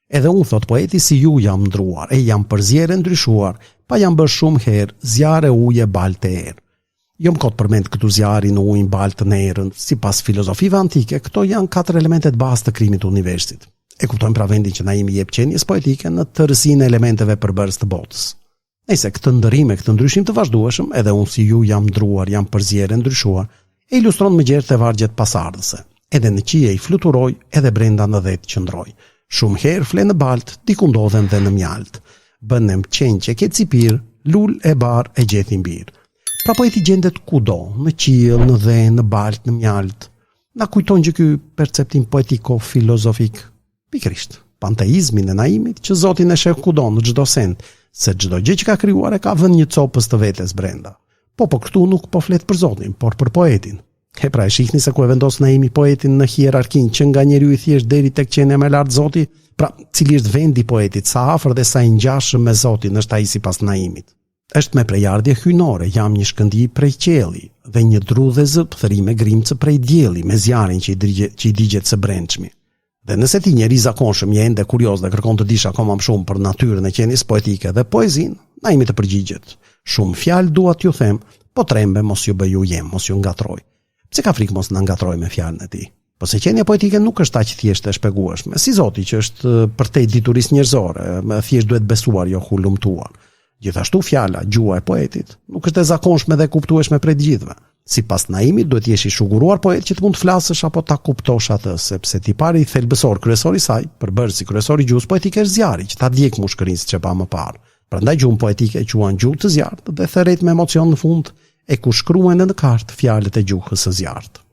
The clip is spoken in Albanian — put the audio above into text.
Edhe unë, thotë poeti, si ju jam ndruar, e jam përzier e ndryshuar, pa jam bërë shumë herë, zjarr e ujë e baltë e erë. Jo më kot përmend këtu zjarrin, ujin, baltën e erën, sipas filozofive antike, këto janë katër elementet bazë të krijimit të universit. E kuptojmë pra vendin që Naimi i jep qenies poetike në tërësinë e elementeve përbërës të botës. Nejse këtë ndërrim e këtë ndryshim të vazhdueshëm, edhe unë si ju jam ndruar, jam përzier e ndryshuar, e ilustron më gjerë te vargjet pasardhëse. Edhe në qiej fluturoj, edhe brenda në dhe qëndroj. Shumë herë fle në baltë, diku ndodhem dhe në mjaltë. Bënem qengj e kecipir, lul e bar e gjeth i mbirë. Pra poeti gjendet kudo, në qiell, në dhe, në baltë, në mjaltë. Na kujton që ky perceptim poetiko-filozofik Pikërisht, panteizmin e Naimit që Zotin e sheh kudo në çdo send, se çdo gjë që ka krijuar e ka vënë një copëz të vetes brenda. Po po këtu nuk po flet për Zotin, por për poetin. E pra e shihni se ku e vendos Naimi poetin në hierarkinë që nga njeriu i thjeshtë deri tek qenia më e lartë Zoti, pra cili është vendi i poetit, sa afër dhe sa i ngjashëm me Zotin është ai sipas Naimit. Është me prejardhje hyjnore, jam një shkëndijë prej qielli dhe një drudhezë thërrime grimcë prej dielli me zjarrin që i digjet, që i digjet së brendshmi. Dhe nëse ti njeri i zakonshëm je ende kurioz dhe kërkon të dish akoma më shumë për natyrën e qenies poetike dhe poezinë, Naimi të përgjigjet. Shumë fjalë dua t'ju them, po trembem mos ju bëj ujem, mos ju ngatërroj. Pse ka frikë mos na ngatërrojë me fjalën e tij? Po se qenia poetike nuk është aq thjesht e shpjegueshme, si Zoti që është përtej diturisë njerëzore, thjesht duhet besuar, jo hulumtuar. Gjithashtu fjala, gjuha e poetit, nuk është e zakonshme dhe e kuptueshme prej të gjithëve. Sipas Naimit, duhet të jesh i shuguruar poet që të mund të flasësh apo ta kuptosh atë, sepse tipari thelbësor kryesor i saj, përbërësi kryesor i gjuhës poetike është zjarri, që ta djeg mushkërinë siç e pamë më parë. Prandaj gjuhën poetike e quan gjuhë të zjarrtë dhe thërret me emocion në fund e ku shkruhen në kartë fjalët e gjuhës së zjarrtë.